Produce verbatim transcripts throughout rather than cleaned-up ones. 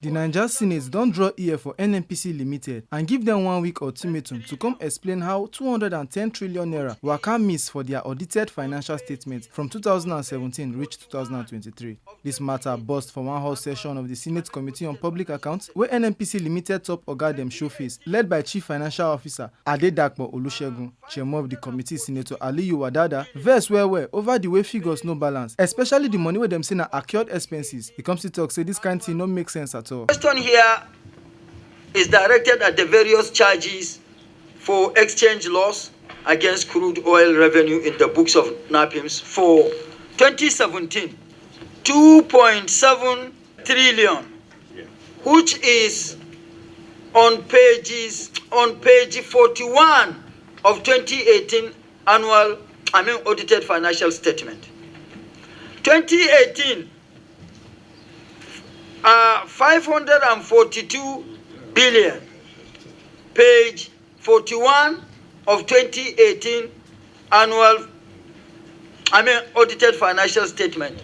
The Naija Senate don draw ear for N N P C Limited and give them one week ultimatum to come explain how two hundred and ten trillion naira waka miss for their audited financial statements from two thousand and seventeen reach two thousand and twenty-three. This matter burst for one hall session of the Senate Committee on Public Accounts, where N N P C Limited top oga dem show face, led by Chief Financial Officer Adedapo Olusegun. Chairman of the committee, Senator Aliyu Wadada, vex well well over the way figures no balance, especially the money wey dem say na accrued expenses. He come still talk say this kind thing no make sense at all. Question here is directed at the various charges for exchange loss against crude oil revenue in the books of NAPIMS for twenty seventeen, two point seven trillion, which is on pages, on page forty-one of twenty eighteen annual, I mean, audited financial statement. Twenty eighteen, uh, five hundred and forty-two billion, page forty-one of twenty eighteen annual, I mean, audited financial statement.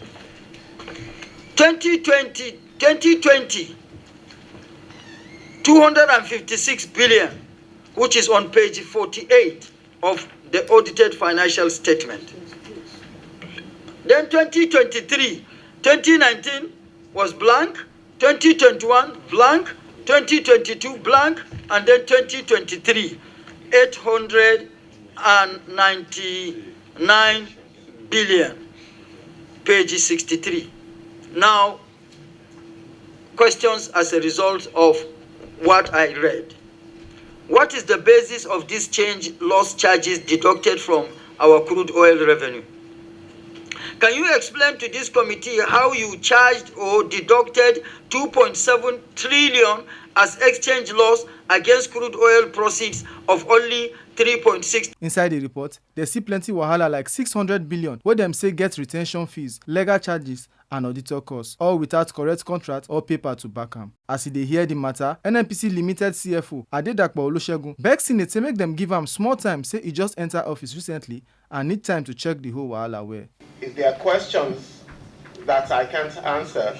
Twenty twenty, twenty twenty, two hundred and fifty-six billion, which is on page forty-eight of the audited financial statement. Then twenty twenty-three, twenty nineteen was blank, twenty twenty-one blank, twenty twenty-two blank, and then twenty twenty-three, eight hundred and ninety-nine billion, page sixty-three. Now, questions as a result of what I read. What is the basis of this change loss charges deducted from our crude oil revenue? Can you explain to this committee how you charged or deducted two point seven trillion as exchange loss against crude oil proceeds of only three point six? Inside the report, they see plenty wahala like six hundred billion wey dem say get retention fees, legal charges, and auditor costs, all without correct contract or paper to back am. As e dey hear the matter, N N P C Limited C F O Adedapo Olusegun beg Senate say make dem give am small time, say e just enter office recently and need time to check the whole wahala well. If there are questions that I can't answer,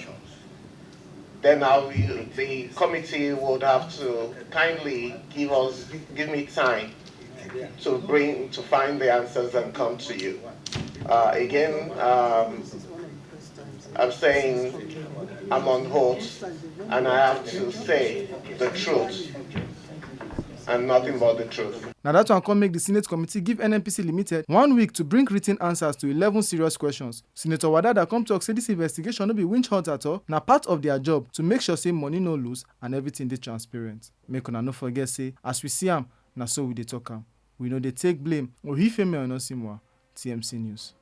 then I'll be, the committee would have to kindly give us, give me time to bring, to find the answers and come to you. Uh, again, um, I'm saying I'm on oath, and I have to say the truth and nothing but the truth. Now that one come make the Senate committee give N N P C Limited one week to bring written answers to eleven serious questions. Senator Wadada come talk say this investigation no be winch hunt at all, na part of their job to make sure say money no lose and everything dey transparent. Make una no forget say as we see am, na so we dey talk am. We no dey take blame. Ohifemi Onosimwa, T M C News.